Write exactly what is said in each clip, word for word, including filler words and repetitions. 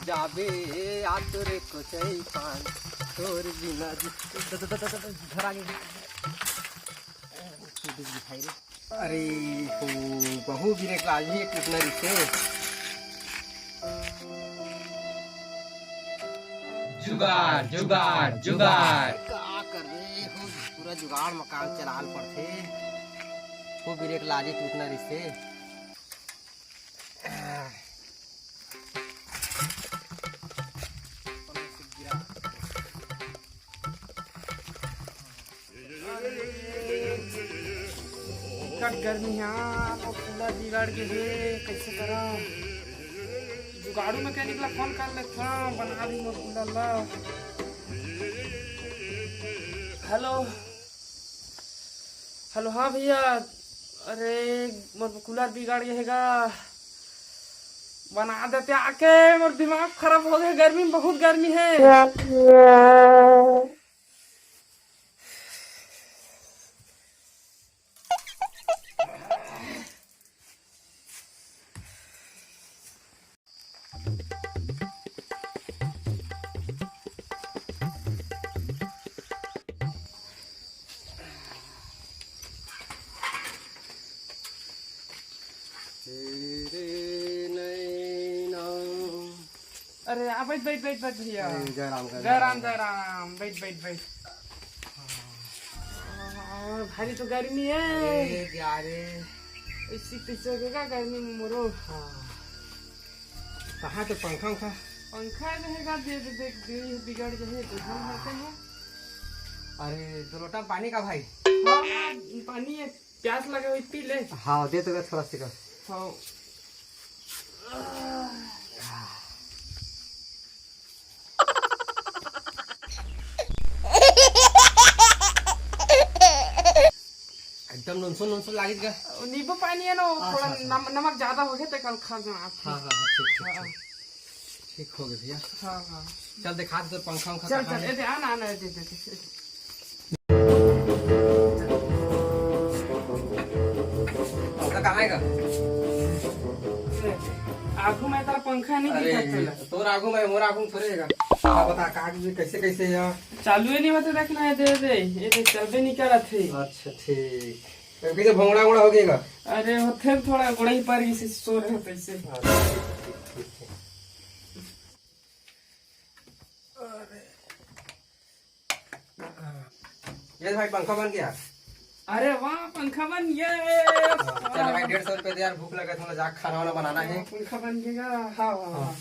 जाबे आतुर कोचई पान, तोर बिना जी। द-, द-, द-, द-, द-, घर आ गए। दिखाई रे। अरे हो, बहू ब्रेक लागी एक कितना रिसे। जुगाड़, जुगाड़, जुगाड़। का करबे हो, पूरा जुगाड़ म काम चलाल पड़थे। वो ब्रेक लागी टूटना रिसे। कट गर्मी है, वो कूलर बिगड़ गे हे, कैसे करम? जुगाड़ू मैकेनिक ला फोन कर लेथन, बना दी मोर कूलर ला। हेलो, हेलो, हाँ भैया, अरे मोर कूलर बिगड़ गे हे गा, बना देते आके, मोर दिमाग खराब हो गया, गर्मी में बहुत गर्मी है। तेरे नैना। अरे, आ, बैठ, बैठ, बैठ, बैठ, भैया। अरे, जय राम, जय जय राम, राम। जय राम। बैठ, बैठ, बैठ। हाँ, भारी तो गर्मी है। अरे, क्या रे? ऐसी कैसे होगा गर्मी में मरो? हाँ। कहाँ तो पंखा उंखा? पंखा रहेगा, दे, दे, देख, दे, ये बिगड़ गए, तो हम हाँ। रहते हैं। अरे, दो लोटा पानी का भाई? हाँ, हाँ, पानी है, प्यास लगे हुई, पी ले। हाँ, दे तो थोड़ा सा। हाँ। एकदम नुनसुन नुनसुन लागिस गा। नींबू पानी है ना, वो अच्छा, थोड़ा अच्छा। नम-, नमक ज्यादा हो गया, तो कल खा जाना आप। हाँ, हाँ, हाँ, ठीक, ठीक, हाँ। ठीक। ठीक हो गया भैया। हाँ, हाँ। चल दिखा दे तो पंखा उंखा चल, कहाँ चल, है? ए दे, आना, आना, ए दे, दे, दे। पंखा कहाँ है गा? आगू में तेरा पंखा नहीं अरे, दिखा तोला। तोर आगू में, मोर आगू में थोड़े है गा। हाँ, बता, का भी कैसे, कैसे है? चालू ही नहीं होते, देखना है, दे दे, ये देख, चलबे नहीं करत है। अच्छा, ठीक। तो कैसे भोंगड़ा वोंगड़ा हो गया? अरे, होते थोड़ा गोड़े ही पर इसे सो रहे होते इसे। अच्छा, ठीक, ठीक, ठीक, ठीक। अरे। ये भाई, पंखा बन गया। अरे वाह, पंखा बन गया। हाँ, चल भाई, डेढ़ सौ रुपये दे यार, भूख लगा, थोड़ा जाके खाना वाना बनाना है। पंखा बन गया। हाँ, हाँ, हाँ। हाँ।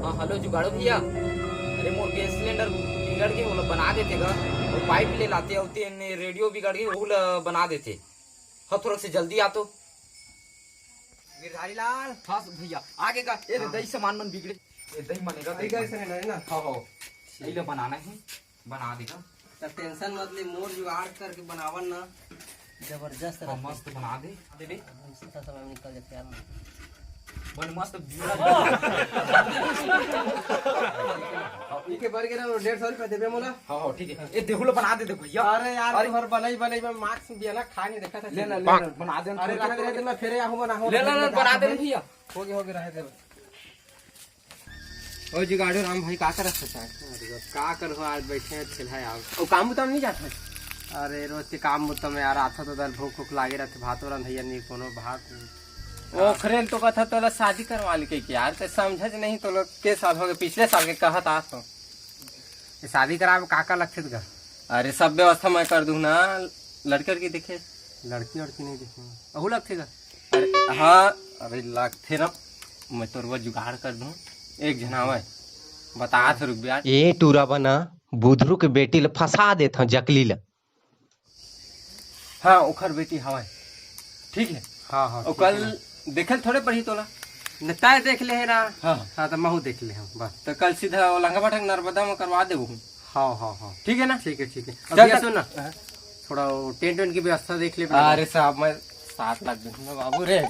हाँ, हेलो जुगाड़ू भैया, अरे मोर गैस सिलेंडर बिगड़ गे, ओला बना देते गा, अउ पाइप ले लाते, अउ तेन रेडियो बिगड़ गे, ओहू ला बना देते। हाँ, थोड़ा से जल्दी आ तो। गिरधारी लाल। हाँ भैया, आ गे गा। ए हाँ। दही सामान मन बिगड़े, ए दही मनेगा, अरे दही गैस मन। सिलेंडर है ना? हाँ, हाँ, यही ला बनाना है। बना देगा। त टेंशन मत ले, मोर जुगाड़ करके बनावन ना। जबरदस्त हाँ, रहथे। मस्त बना दे। दे दे। हम सीधा समय में निकल जाते यार। बन मस्त बिगड़ा। इके बर के ना डेढ़ सौ रुपया देबे मोला। हाँ, हाँ, ठीक है। ए, देहू ला बना दे दे भैया। अरे यार, अरे। तुम्हार बनई, बनई में मास्क भी है ना, खा नहीं देखा था। ले ना, ले ना, बना दे ना, अरे, थोड़ी रह दे, देर। रह दे, मैं फेरे आहूँ, बना हूँ। ले, ले, ले, बना दे भैया। हो गया, हो गया, रह दे। ओ जुगाड़ू राम भाई, का करत हस? अरे बस का करहूँ, आज बैठे हैं ठेलहा आओ। ओ काम बुता म नहीं जात हस? अरे रोज के काम बुता म यार, आथो तो दल भूख उख लागे रहथे, भातो रंधइया नहीं, कोनो भात नहीं। ओखरे ल तो कथा तोला शादी करवा ले कहिके यार, ते समझत नहीं, तोला के साल हो गए, पिछले साल के कहत आस तो। ये शादी करावे का का लगथे गा? अरे सब व्यवस्था मैं कर दूँ ना, लड़के लड़की देखे। लड़की लड़की नहीं देखे, अहू लगथे गा? अरे हाँ, अरे लगथे ना, मैं तोर बर जुगाड़ कर दूँ। एक झन आवय, बतात हँव, रुक बे यार। ए टूरा बना, बुधरू के बेटी ल फंसा देथव, जकली ल। हाँ, ओखर बेटी हवय, ठीक है। हाँ, हाँ, ओ ठीक कल है। देखे ल थोड़े पड़ही तोला। न, तय देख ले हे ना। हाँ। हाँ, तो महू देख ले हँव, बस। तो कल सीधा ओ लंगा भाटा के नर्मदा में करवा देबो। हाँ, हाँ, हाँ। ठीक है ना? ठीक है, ठीक है। चल, अब ये चल। सुन ना, हाँ। थोड़ा वो टेंट वेंट की व्यवस्था देख ले। अरे साहब, मैं सात लाख दूंगा बाबू रे।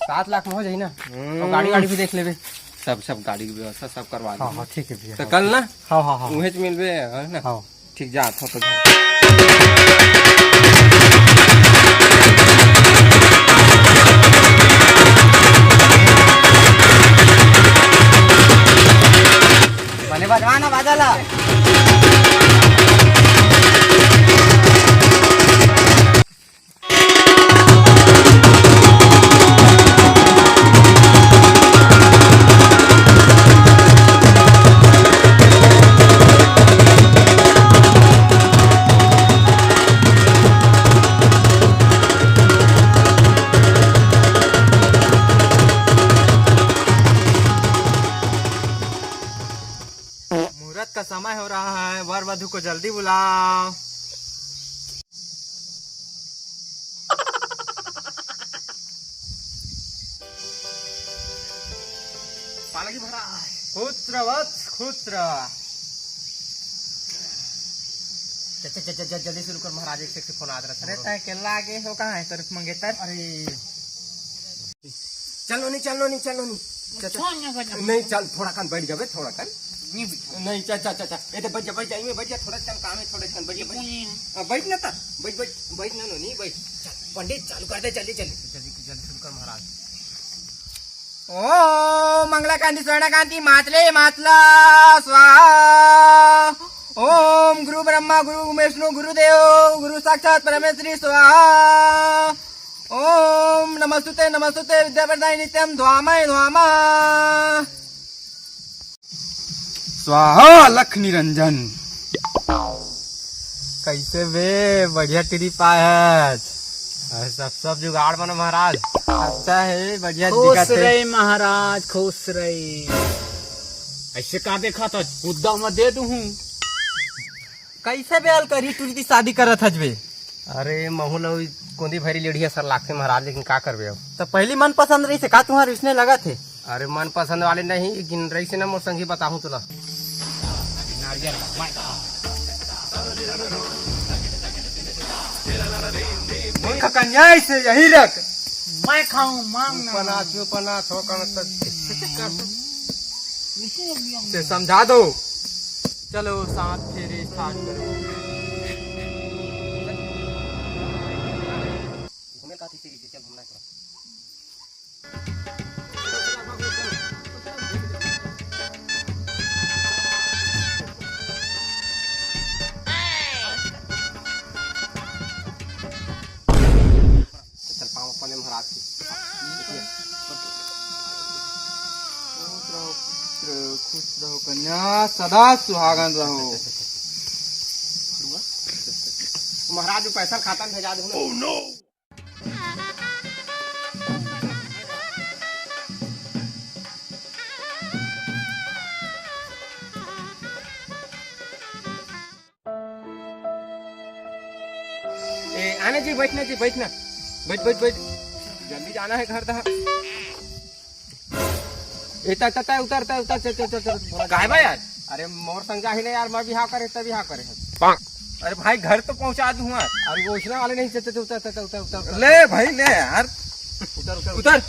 सात लाख में हो जाही ना? हम्म। और गाड़ी, गाड़ी भी देख लेबे। सब, सब गाड़ी की व्यवस्था सब करवा हाँ, देबे। हाँ, ठीक है भैया, तो हाँ, कल ठीक। ना? हाँ, हाँ, हाँ। उहेच मिलबे, है ना? हाँ। ठीक, जात हँव तो घर। बजवा ना बाजा ला। मुहूर्त का समय हो रहा है, वर वधू को जल्दी बुलाओ। पालकी महाराज। खुश रह वत्स, खुश रह। चल, चल, चल, चल, जल्दी शुरू कर महाराज, एक से एक फोन आत रहत अरे, हमरो। तैं अकेला आगे हो, कहाँ है तोर मंगेतर? अरे, चल नोनी, चल नोनी, चल नोनी। चल, चल। फोन ना कर। नहीं, चल, थोड़ा कन बैठ जाबे, थोड़ा कन। नहीं बैठा। नहीं, चल, चल, चल, चल। ए, तो बैठ जा, बैठ जा, इमे बैठ जा, थोड़ा कन काम है, थोड़ा कन बैठ जा, ये बैठ। कौन है? हाँ, बैठ ना ता, बैठ, बैठ, बैठ ना नोनी, बैठ। चल, पंडित, चालू कर दे, जल्दी, जल्दी। जल्दी, जल्दी शुरू कर महाराज। ओम मंगला कांति स्वर्ण कांति मातले मातला स्वाहा। ओम गुरु ब्रह्मा गुरु विष्णु गुरुदेव गुरु साक्षात परमेश्वरी स्वाहा। ओम नमस्तुते नमस्तुते विद्या प्रदाय नित्यम ध्वामय ध्वामा। स्वाहा अलख निरंजन। कैसे बे, बढ़िया टिरी पाए हच? अरे सब, सब जुगाड़ मन महाराज। अच्छा है, बढ़िया खुश दिखत है। रहे महाराज, खुश रहे। ऐसे का देखत हच? मुद्दा म दे दूहूं। कैसे बे अलकरही टुरी की शादी करत हच बे? अरे महू ल कोंदी भरी लेढ़िया सर लागथे महाराज, लेकिन का करबे अब। त पहली मन पसंद रहिसे का तुंहर, इसने लगत हे? अरे मन पसंद वाले नहीं, लेकिन रहिसे ना मोर संगी, बताहूं तोला। नारियल, मैं खा। कन्या से यही रख। मैं खाऊं, मांग ना। पनाच में पनाच हो, कण तक। से समझा दो। चलो, सात फेरे start करो। घूमे का तीसरी चीज, चल घूमना है थोड़ा। चल पाँव अपने महाराज की। खुश रहो पुत्र, खुश रहो कन्या, सदा सुहागन रहो। महाराज, वो पैसा खाता में भेजा दो ना। Oh no! ए, आना जी, बैठना जी, बैठना। बैठ, बैठ, बैठ। जल्दी जाना है घर तक। ए, ता, ता, ता, उतर, ता, उतर, चल, चल, चल, चल। काहे बा यार? अरे, मोर संग जाही ना यार, मैं बिहाव करे, तब बिहाव करे है। अरे भाई, घर तो पहुंचा दूं यार। अरे, वो उसने वाले नहीं, चल, चल, उतर, उतर, उतर, उतर, उतर। ले भाई, ले यार। उतर, उतर, उतर। उतर।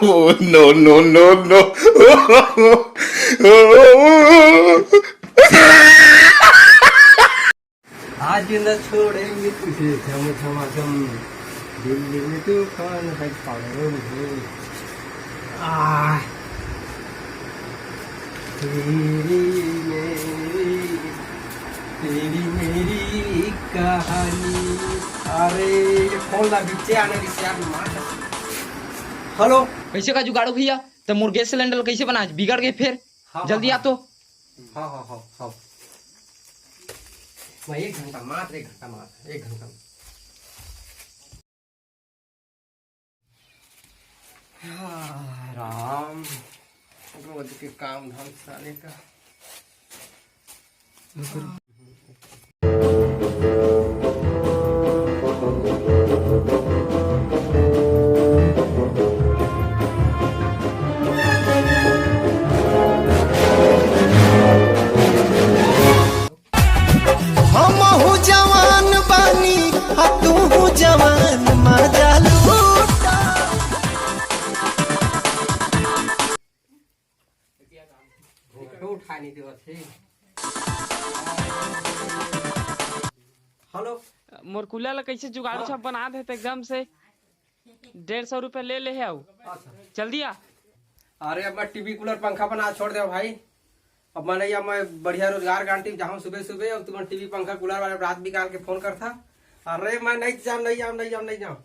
Oh, no, no, no, no. आज न छोड़ेंगे तुझे छम छमा छम, दिल्ली में तूफान है, पागल हो। आह। तेरी मेरी, तेरी मेरी कहानी। अरे, ये फोन ला बीचे आने रिश्ते यार, मार। हेलो। कैसे का जुगाड़ो भैया? त मोर गैस सिलेंडर कैसे बना, बिगड़ गए फिर? हाँ, जल्दी हाँ, आ तो। हाँ, हाँ, हाँ, हाँ। भाई, एक घंटा, मात्र एक घंटा, मात्र एक घंटा। हाँ, राम, रोज के काम धाम साले का। हमहू जवान बानी, आ तूहू जवान, मजा लूटा। फोटो उठा नहीं देवत हे। मोर कूलर ला कैसे जुगाड़ू छाप बना देते एकदम से। डेढ़ सौ रुपया ले ले हे अउ। अच्छा। चल दिया। अरे अब मैं टीवी कूलर पंखा बना छोड़ दे भाई। अब मैं नहीं, अब मैं बढ़िया रोजगार गांटी जाऊँ सुबह सुबह। अब तुम टीवी पंखा कूलर वाले रात निकाल के फोन करता। अरे मैं नहीं जाऊँ, नहीं जाऊँ, नहीं जाऊँ, नहीं जाऊँ।